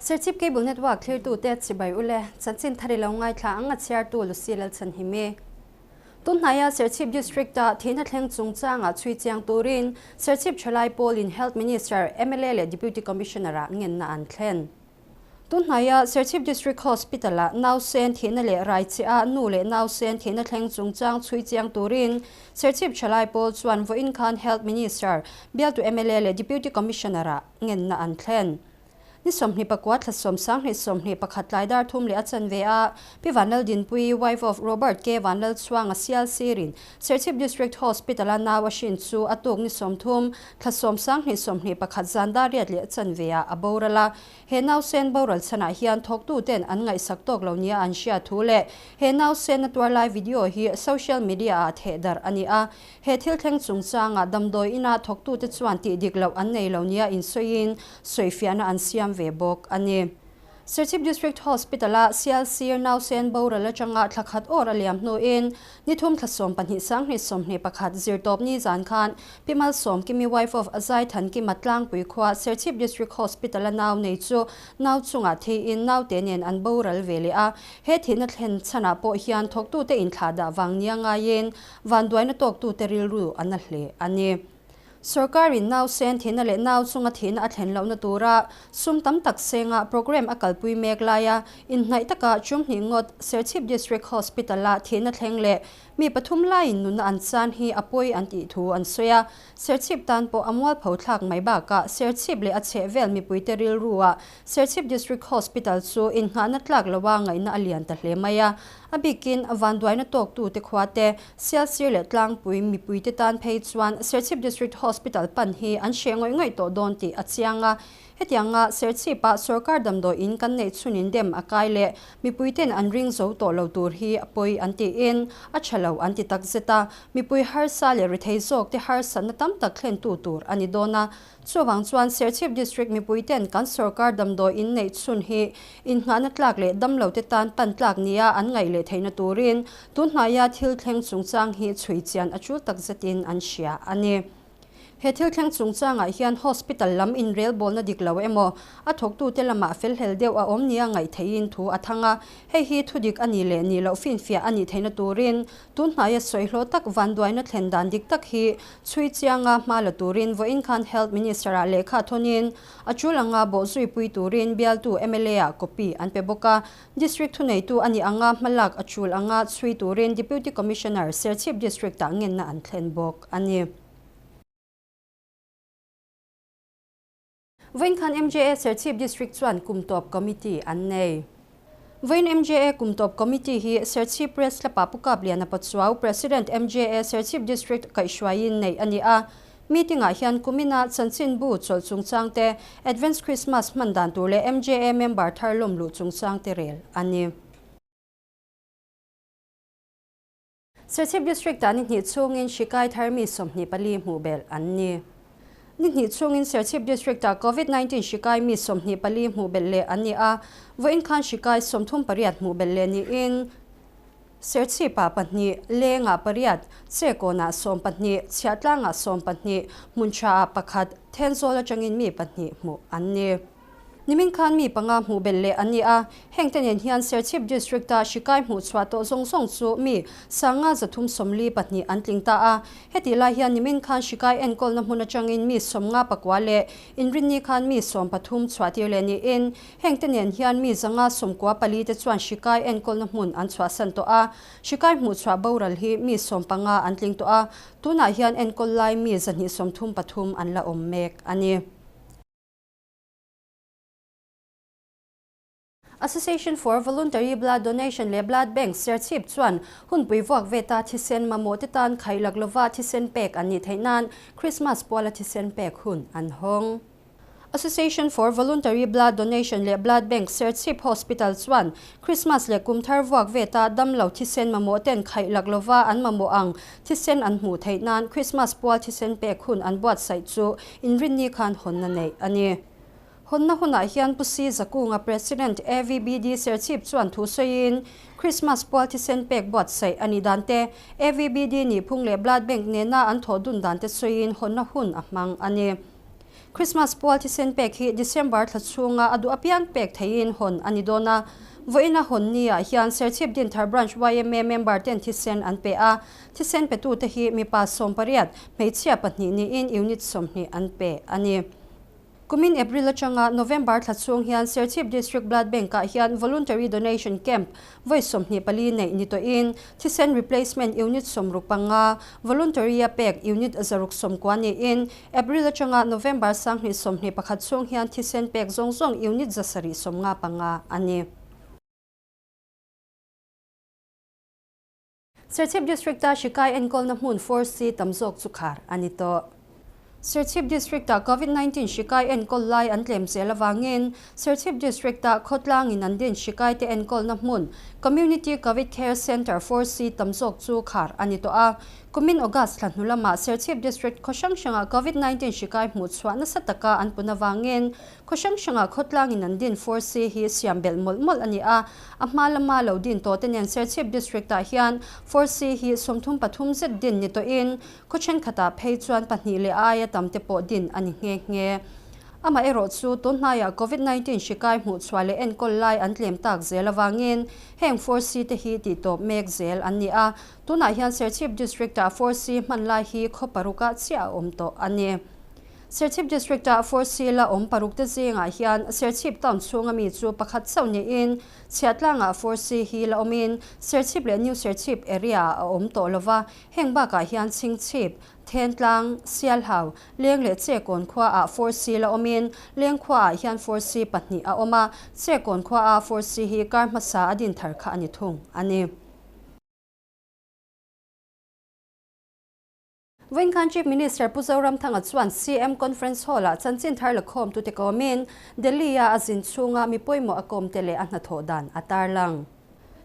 Serchhip Cable Network thlirtute chibai ule, chanchin thar i lo ngaithla ang a chhiartu Lucy Lalchhanhimi. Tunhnaia Serchhip District-a thihna thleng chungchanga chhui chiang turin Serchhip Thalai Pawlin Health Minister, mla leh Deputy Commissioner-ah ngenna an thlen. Tunhnaia Serchhip District Hospital-ah nausen thihna leh raicheh-a nu leh nausen thihna thleng chungchang chhui chiang turin Serchhip Thalai Pawl chuan vawiin khan Health Minister, bialtu mla leh Deputy Commissioner-ah ngenna an thlen. Ni 24 thla 20 21 tlai dar thum leh a chanve a, Pi Vanlaldinpuii, wife of Robert K. Vanlalchhuanga sial sirin Serchhip District Hospital-a nau a hrin chu a tuk ni 30 thla 10 21 zan dar riat leh a chanve ah a boral a. He nausen boral chhanah hian thawktuten an ngaihsak tawk lo nia an hriat thu leh he nausen a tuar lai video hi social media-ah thehdarh a ni a. He thil thleng chungchanga damdawi ina thawktute chuan tih dik loh an nei lo nia insawiin sawifiahna an siam ve bawk a ni. Serchhip District Hospital-a sialsir nausen boral atanga thla khat awr a liam hnuin ni thum thla 12 2021 zirtawp ni zan khan Pi Malsawmkimi wife of Zaithankima Tlangpui khua Serchhip District Hospital-a nau nei chu nau chungah theiin naute nen an boral ve leh a. He thihna thlen chhanah pawh hian thawktute inthlah dah vang nia ngaiin vanduaina tawktute rilru an a hle a ni. Sorkarin nausen thihna leh nau chunga thihna a thlen lohna tura sum tam tak senga program a kalpui mek laia inhnaih taka chumhnih ngawt Serchhip District Hospital-a thihna thleng leh mi pathum laiin nunna an chan hi a pawi an tih thu an sawi a. Serchhip tan pawh a mual pho thlak mai bakah Serchhip leh a chhehvel mipuite rilru-ah Serchhip District Hospital chu innghahna tlak loa ngaihna a lian ta hle mai a. A bikin vanduaina tawktute khuate Sialsir leh Tlangpui mipuite tan phei chuan Serchhip District Hospital pan hi an hre ngawih ngawih tawh dawn tih a chiang a. Hetianga Serchhipa sorkar damdawiin kan neih chhunin dem a kai leh mipuiten an ring zo tawh lo tur hi a pawi an tiin a tha lo an ti tak zet a. Mipui harsa leh rethei zawk te harsatna tam tak thlentu tur a ni dawn a. Chuvang chuan Serchhip District mipuiten kan sorkar damdawiin neih chhun hi innghahna tlak leh damlote tan pan tlak nia an ngaih leh theihna turin tunhnaia thil thleng chungchang hi chhui chian a tul tak zetin an hria a ni. He thil thleng chungchangah hian hospital lam inrelbawlna dik lo emaw a thawktute lamah felhlel deuh a awm nia ngaih theihin thu a thang a. Hei hi thu dik a ni leh ni loh finfiah a nih theihna turin tunhnaia sawihlawh tak vanduaina thlen dan dik tak hi chhui chianga hma la turin vawiin khan Health Minister-ah lehkha thawnin a tul anga bawhzui pui turin bialtu MLA-ah copy an pe bawk a. District thuneitu a nih anga hmalak a tul anga chhui turin Deputy Commissioner Serchhip District-ah ngenna an thlen bawk a ni. Vawiin khan MJA Serchhip District chuan Kumtawp Committee an nei. Vawiin MJA Kumtawp Committee hi Serchhip Press Club-ah Pu Kapliana Pachuau, President MJA Serchhip District kaihhruaiin neih a ni a. Meeting-ah hian kumina chanchinbu chawlh chungchang te, Advance Christmas hman dan tur leh MJA member thar lawm luh chungchang te rel a ni. Serchhip District-ah ni hnih chhungin hri kai thar mi 24 hmuh belh an ni. Ni hnih chhungin Serchhip District-ah Covid-19 hri kai mi 24 hmuh belh leh an ni a, vawiin khan hri kai 38 hmuh belh leh niin Serchhip-ah pahnih, Lengah pariat, Chekawnah 12, Chhiahtlangah 12, Hmunthaah pakhat, Thenzawl atangin mi pahnih hmuh an ni. Nimin khan mi panga hmuh belh leh an ni a, heng te nen hian Serchhip District-a hri kai hmuh chhuah tawh zawng zawng chu mi 5342 an tling ta a. Hetih lai hian nimin khan hri kai enkawlna hmun atangin mi 59 leh inrinni khan mi 13 chhuah tir leh niin heng te nen hian mi 194 te chuan hri kai enkawlna hmun an chhuahsan tawh a. Hri kai hmuh chhuah boral hi mi 15 an tling tawh a, tunah hian enkawl lai mi 233 an la awm mek a ni. Association for Voluntary Blood Donation leh Blood Bank Serchhip chuan hunpui vuak veta thisen mamawh te tan khailak lova thisen pek an nih theih nan Christmas puala thisen pek hun an hawng. Association for Voluntary Blood Donation leh Blood Bank Serchhip Hospital chuan Christmas leh kum thar vuak veta damlo thisen mamawh ten khailak lova an mamawh ang thisen an hmuh theih nan Christmas pual thisen pek hun an buatsaih chu inrinni khan hawnna neih a ni. Hawnna hunah hian Pu Si Zakunga President AVBD Serchhip chuan thu sawiin Christmas pual thisen pek buatsaih a nih dan te, AVBD nih phung leh Blood Bank nena an thawh dun dan te sawiin hawnna hun a hmang a ni. Christmas pual thisen pek hi December thla chhunga a duh apiang pek theihin hawn a ni dawn a. Vawiina hawn ni-ah hian Serchhip Dinthar Branch yma member ten thisen an pe a. Thisen petute hi mipa 18, hmeichhia pahnih niin unit 20 an pe a ni. Kumin April atanga November thla chhung hian Serchhip District Blood Bank-ah hian Voluntary Donation Camp vawi 24 neih ni tawhin thisen replacement unit 65, voluntary-a pek unit 190 niin April atanga November 2021 chhung hian thisen pek zawng zawng unit 755 a ni. Serchhip District-a hri kai enkawlna hmun 4C tam zawk chu khar a ni tawh. Serchhip District-ah Covid 19 hri kai enkawl lai an tlem zel avangin Serchhip District-ah khawtlangin an din hri kaite enkawlna hmun Community Covid Care Centre 4C tam zawk chu khar a ni tawh a. Kumin August thla hnu lamah Serchhip District khaw hrang hrangah Covid 19 hri kai hmuh chhuah nasa taka an pun avangin Khaw hrang hrangah khawtlangin an din 4C hi siam belh mawlh mawlh a ni a, a hma lama lo din tawh te nen Serchhip District-ah hian 4C hi 33 zet din ni tawhin khaw thenkhatah phei chuan pahnih leh aia tam te pawh din a ni nghe nghe. Amaherawh chu tun hnaiah Covid 19 hri kai hmuh chhuah leh enkawl lai an tlem tak zel avangin heng 4C te hi tihtawp mek zel an ni a, tunah hian Serchhip District-ah 4C hman lai hi khaw parukah chiah a awm tawh a ni. Serchhip District-ah 4C la awm paruk te zingah hian Serchhip town chhunga mi chu pakhat chauh niin Chhiahtlangah 4C hi la awmin Serchhip leh New Serchhip area-ah a awm tawh lova, heng bakah hian Chhingchhip, Thentlang, Sialhau, Leng leh Chekawn khuaah 4C la awmin Leng khuaah hian 4C pahnih a awm a, Chekawn khuaa 4C hi kar hmasa a din thar kha a ni thung a ni. Vawinkhan Chief Minister Pu Zoramthanga chuan CM Conference Hall-ah chanchin thar la khawmtute kawmin Delhi-a a zin chhunga mi pawimawh a kawmte leh a hnathawh dan a tarlang.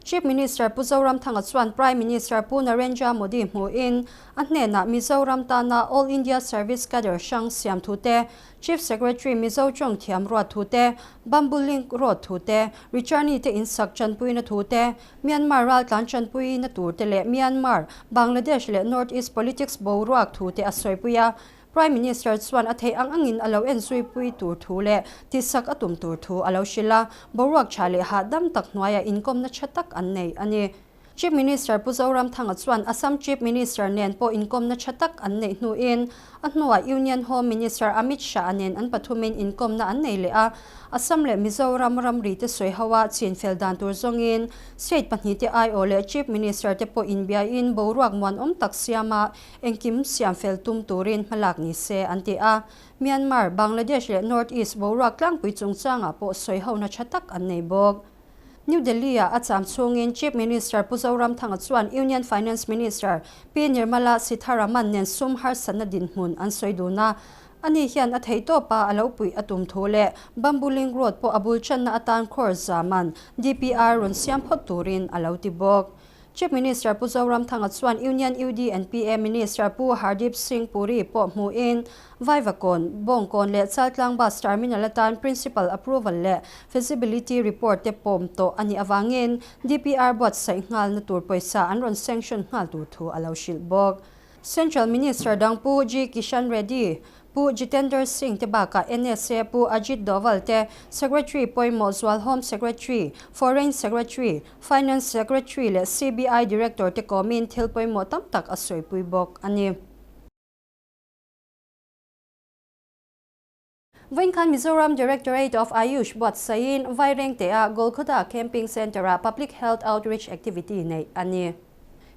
Chief Minister Pu Zoramthanga chuan Prime Minister Pu Narendra Modi hmuhin a hnenah Mizoram tana All India Service Cadre hrang siam thute, Chief Secretary Mizo tawng thiam ruat thute, Bamboo Link Road thute, Returnee te insak tanpuina thute, Myanmar raltlan tanpuina tur te leh Myanmar, Bangladesh leh North East politics boruak thu te a sawipui a. Prime Minister chuan a theih ang angin a lo enzuipui tur thu leh tisak a tum tur thu a lo hrilh a, boruak tha leh hahdam tak hnuaiah inkawmna tha tak an nei a ni. Chief Minister Pu Zoramthanga chuan Assam Chief Minister nen pawh inkawmna tha tak an neih hnuin a hnuah Union Home Minister Amit Shah nen an pathumin inkawmna an nei leh a. Assam leh Mizoram ramri te sawi ho a chin fel dan tur zawngin state pahnih te aiawh leh Chief Minister te pawh inbiain boruak muanawm tak siama engkim siam fel tum turin hmalak ni se an ti a. Myanmar, Bangladesh leh North East boruak tlangpui chungchangah pawh sawi hona tha tak an nei bawk. New Delhi-ah a cham chhungin Chief Minister Pu Zoramthanga chuan Union Finance Minister Pi Nirmala Sitharaman nen sum harsatna dinhmun an sawi dun a. Ani hian a thei tawpa a lo puih a tum thu leh Bamboo Link Road pawh a bul channa atan crore zaman DPR rawn siam phawt turin a lo ti bawk. Chief Minister Pu Zoramthanga chuan Union UD and PA Minister Pu Hardeep Singh Puri pawh hmuhin Vaivakawn, Bawngkawn leh Chaltlang Bus Terminal atan Principal Approval leh Feasibility Report te pawm tawh a nih avangin DPR buatsaih nghalna tur pawisa an rawn sanction nghal tur thu a lo hrilh bawk. Central Minister dang Pu G Kishan Reddy, Pu Jitender Singh te bakah NSA Pu Ajit Doval te, Secretary pawimawh zual Home Secretary, Foreign Secretary, Finance Secretary leh CBI Director te kawmin thil pawimawh tam tak a sawipui bawk a ni. Vawinkhan Mizoram Directorate of Ayush buatsaihin Vairengte-ah Golkota Camping Centre-ah Public Health Outreach Activity neih a ni.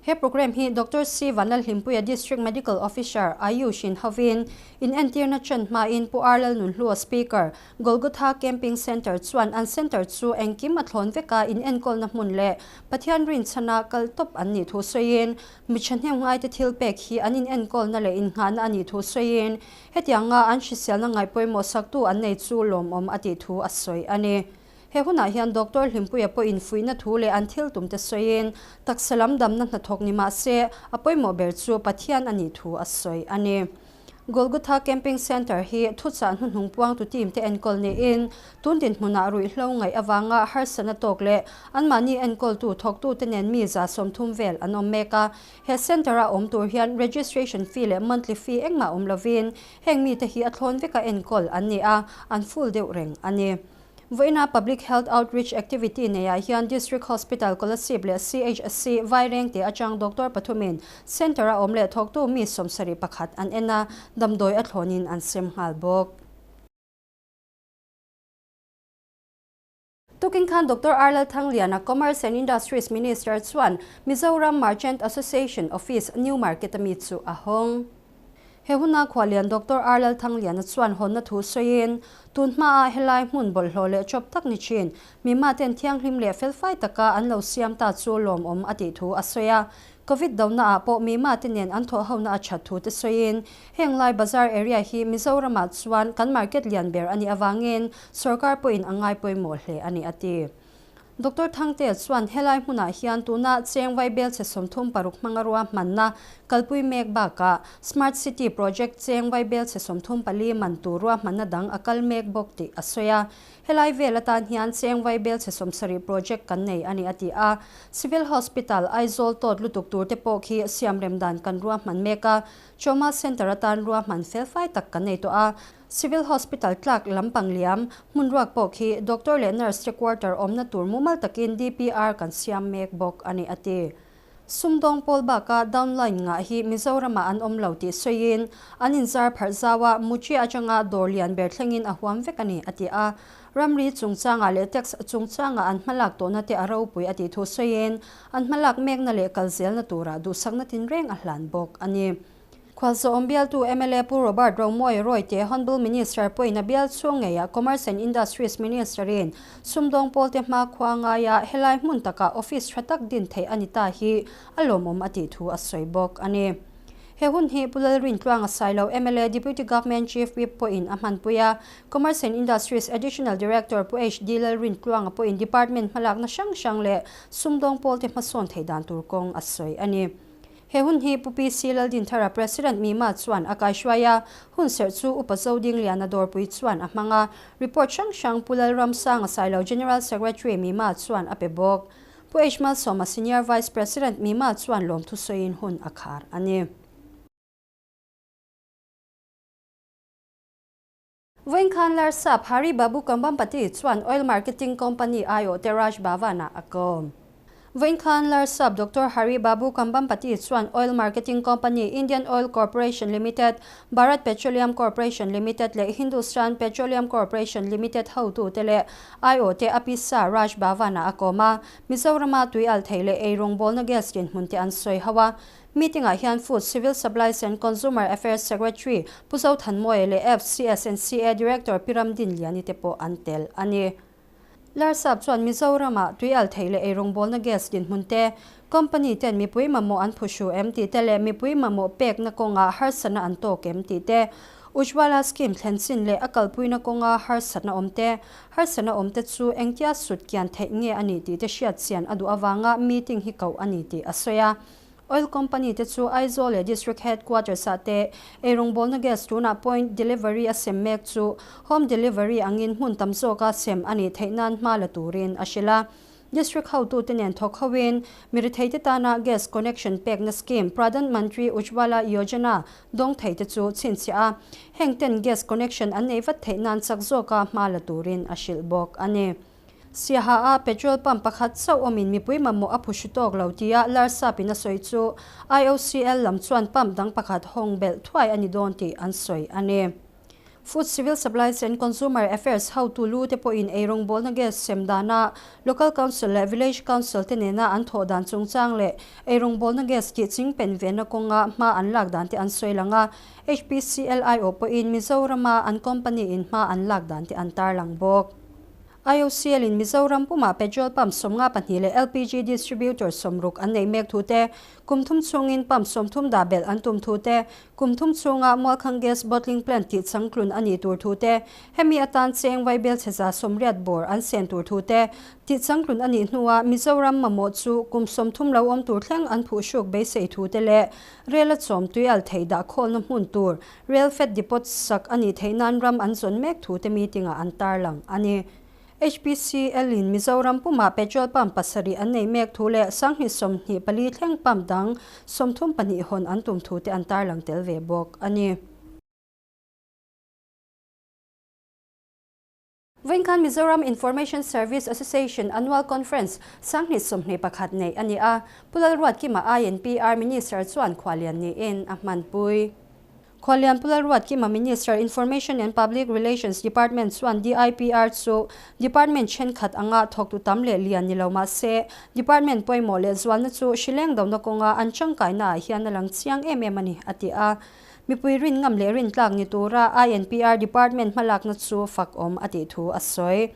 He programme hi Doctor C Vanlalhlimpuia District Medical Officer, Ayush in hovin inentirna chan hmain Pu R Lalnunhlua Speaker, Golgotha Camping Centre chuan an centre chu engkim a thlawn veka inenkawlna hmun leh Pathian rinchhana kal tawp an nih thu sawiin mi thahnem ngaite thil pek hi an inenkawlna leh innghahna a nih thu sawiin hetianga an hriselna ngaihpawimawh saktu an nei chu lawmawm a tih thu a sawi a ni. He hunah hian Doctor Hlimpuia pawhin fuihna thu leh an thil tumte sawiin taksa lam damna hnathawk ni mah se a pawimawh ber chu Pathian a nih thu a sawi a ni. Golgotha Camping Centre hi thuchah hnuhnung puangtu team te enkawl niin tun dinhmunah ruihhlo ngaih avanga harsatna tawk leh anmahni enkawltu thawktute nen mi 30 vel an awm mek a. He centre-a awm tur hian registration fee leh monthly fee engmah awm lovin heng mite hi a thlawn veka enkawl an ni a, an full deuh reng a ni. Vawiina Public Health Outreach Activity neiah hian District Hospital Kolasib leh CHC Vairengte atang Doctor pathumin Centre-a awm leh thawktu mi 71 an en a, damdawi a thlawnin an sem nghal bawk. Tukin khan Doctor R Lalthangliana, Commerce and Industries Minister chuan Mizoram Merchant Association Office New Market-a mi chu a hawng. He huna khualian Doctor R Lalthangliana chuan hawnna thu sawiin, tun hmaa helai hmun bawlhhlawh leh chawp tak ni thin, mima ten thianghlim leh felfai taka an lo siam ta chu lawmawm a tih thu a sawi a. Covid dona ah pawh mima te nen an thawh hona a that thu te sawiin, heng lai bazar area hi Mizoramah chuan kan market lian ber a nih avangin sorkar pawhin a ngai pawimawh hle a ni a ti. Doctor Thangte chuan helai hmunah hian tuna cheng vaibel chhe 36 hmanga rua hmanna kalpui mek bakah Smart City Project cheng vaibel chhe 34 man tur rua hmanna dang a kal mek bawk tih a sawi a. Helai vel atan hian cheng vaibel chhe 70 project kan nei a ni a ti a. Civil Hospital Aizawl tawt lutuk tur te pawh khi siam rem dan kan rua hman mek a. Trauma Center atan rua hman felfai tak kan nei tawh a. Civil Hospital tlak lampang liam hmun ruak pawh khi doctor leh nurse te quarter awmna tur mumal takin DPR kan siam mek bawk a ni a ti. Sumdawng pawl baka downline ngah hi Mizoramah an awm lo tih sawiin an inzar pharh zaua Muchi atanga dawr lian ber thlengin a huam vek a ni a ti a. Ramri chungchangah leh tax chungchangah an hmalak tawhna te a ropui a tih thu sawiin an hmalak mekna leh kalzelna turah duhsakna tinreng a hlan bawk a ni. Khualzawm bialtu MLA Pu Robert Romawia Royte Honourable Minister pawhin a bial chhung ngeiah Commerce and Industries Minister in sumdawng pawl te hma khua ngaia helai hmun takah office tha tak din theih a ni ta hi a lawmawm a tih thu a sawi bawk a ni. He hun hi Pu Lalrintluanga Sailo MLA Deputy Government Chief Whip pawhin a hmanpui a, Commerce and Industries Additional Director Pu HD Lalrintluanga pawhin department hmalakna hrang hrang leh sumdawng pawl te hmasawn theih dan tur kawng a sawi a ni. He hun hi Pu PC Laldinthara President Mima chuan a kaihruai a, hun serh chu Upa Zodingliana dawrpui chuan a hmang a, report hrang hrang Pu Lalramsanga Sailo General Secretary Mima chuan a pe bawk. Pu H Malsawma Senior Vice President Mima chuan lawmthu sawiin hun a khar a ni. Vawiin khan Larsap Hari Babu Kambhampati chuan Oil Marketing Company aiawh te Raj Bhavan-ah a kawm. Vawiin khan Larsap Doctor Hari Babu Kambhampati chuan Oil Marketing Company Indian Oil Corporation Limited, Bharat Petroleum Corporation Limited leh Hindustan Petroleum Corporation Limited hotute leh aiawh te a pisa Raj Bhavan-ah a kawm a, Mizorama tui al thei leh ei rawngbawlna gas dinhmun te an sawi ho a. Meeting-ah hian Food, Civil Supplies and Consumer Affairs Secretary Pu Zothanmawia leh FCS and CA Director Pi Ramdinliani te pawh an tel a ni. Larsap chuan Mizoramah tui al thei leh ei rawngbawlna gas dinhmun te, company ten mipui mamawh an phuhru em tih te leh mipui mamawh pekna kawngah harsatna an tawk em tih te, Ujjwala scheme thlen chin leh a kalpuina kawnga harsatna awm te, harsatna awm te chu engtia sut kian theih nge a nih tih te hriat chian a duh avanga meeting hi koh a ni tih a sawi a. Oil company te chu Aizawl leh District Headquarters ah te ei rawngbawlna gas tunah point delivery a sem mek chu home delivery angin hmun tam zawka sem a nih theih nan hma la turin a hrilh a. District hotute nen thawk hoin mirithei te tana gas connection pekna scheme Pradhan Mantri Ujjwala Yojana dawng thei te chu chhinchhiah a, heng ten gas connection an nei vat theih nan chak zawka hma la turin a hrilh bawk a ni. Siaha a petrol pump pakhat chauh awmin mipui mamawh a phuhru tawk lo tia Larsapin a sawi chu IOCL lam chuan pump dang pakhat hawng belh thuai a ni dawn tih an sawi a ni. Food Civil Supplies and Consumer Affairs hotu lu te pawhin ei rawngbawlna gas sem dana Local Council leh Village Council te nena an thawh dan chungchang leh ei rawngbawlna gas tih ching pen vena kawnga hma an lak dan te an sawi lang a, HPCL aiawh pawhin Mizorama an company in hma an lak dan te an tarlang bawk. IOCL in Mizoram pumah petrol pump 52 leh LPG distributor 60 an nei mek thu te, kum thum chhungin pump 30 dah belh an tum thu te, kum thum chhunga Mualkhang Gas Bottling Plant tih changtlun a nih tur thu te, hemi atan cheng vaibel chhe 80 bawr an sen tur thu te, tih changtlun a nih hnuah Mizoram mamawh chu kum 30 lo awm tur thleng an phuhhruk beisei thu te leh rel a chawm tui al thei dah khawlna hmun tur Rail Fed Depot sak a nih theih nan ram an zawn mek thu te meeting ah an tarlang a ni. HPCL in Mizoram pumah petrol pump 7 an nei mek thu leh 2024 thleng pump dang 32 hawn an tum thu te an tarlang tel ve bawk a ni. Vawinkhan Mizoram Information Service Association Annual Conference 2021 neih a ni a, Pu Lalruatkima INPR Minister chuan khualian niin a hmanpui. Khualian Pu Lalruatkima Minister Information and Public Relations Department chuan DIPR chu Department thenkhat anga thawktu tam leh lian ni lo mah se Department pawimawh leh zualna chu hrileng dona kawnga an tangkaina ah hian a lang chiang em em a ni, a ti a. Mipui rin ngam leh rin tlak ni tura INPR Department hmalakna chu fak awm a tih thu a sawi.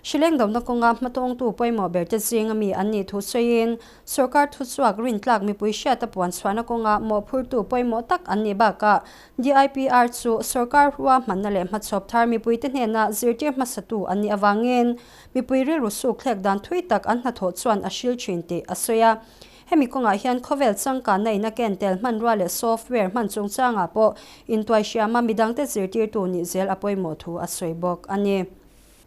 Hrileng dona kawnga hmatawngtu pawimawh ber te zinga mi an nih thu sawiin, sorkar thuchhuak rin tlak mipui hriata puan chhuahna kawnga mawhphurtu pawimawh tak an nih bakah DIPR chu sorkar hua hmanna leh hmachhawp thar mipuite hnena zirtir hmasatu an nih avangin mipui rilru suk thlek dan thui tak an hnathawh chuan a hril thin tih a sawi a. Hemi kawngah hian khawvel changkanna in a ken tel hmanrua leh software hman chungchangah pawh intuaihriama midangte zirtirtu nih zel a pawimawh thu a sawi bawk a ni.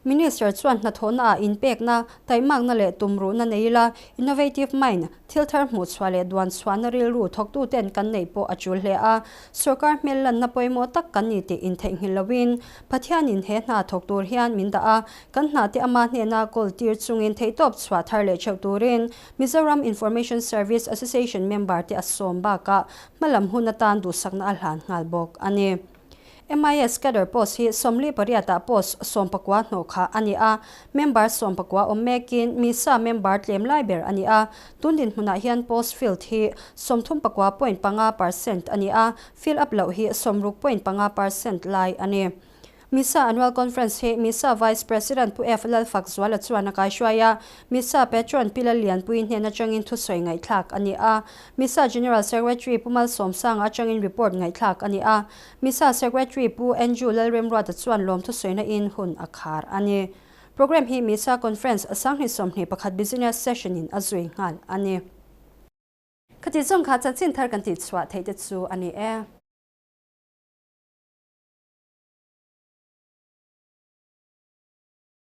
Minister chuan hnathawhnaah inpekna, taihmakna leh tumruhna nei ila, innovative mind, thil thar hmuh chhuah leh duan chhuahna rilru thawktuten kan neih pawh a tul hle a. Sorkar hmel lanna pawimawh tak kan ni tih intheihnghilh loin Pathianin he hna thawk tur hian min dah a, kan hnate ama hnena kawl tir chungin theihtawp chhuah thar leh theuh turin Mizoram Information Service Association member te a sawm bakah hmalam hun atan duhsakna a hlan nghal bawk a ni. MIS cadre post hi 48 ah post 19 hnawh kha a ni a, member 19 awm mekin MISA member tlem lai ber a ni a. Tun dinhmunah hian post filled hi 39.5% a ni a, fill up loh hi 60.5% lai a ni. MISA Annual Conference hi MISA Vice President Pu F. Lalfakzuala chuan a kaihruai a, MISA Patron Pi Lallianpui hnen atangin thusawi ngaihthlak a ni a. MISA General Secretary Pu Malsawmsanga atangin report ngaihthlak a ni a. MISA Secretary Pu Andrew Lalremruata chuan lawm thusawina in hun a khar a ni. Programme hi MISA Conference 2021 Business Session in a zui nghal a ni. Khati zawng kha chanchin thar kan tihchhuah theih te chu a ni e.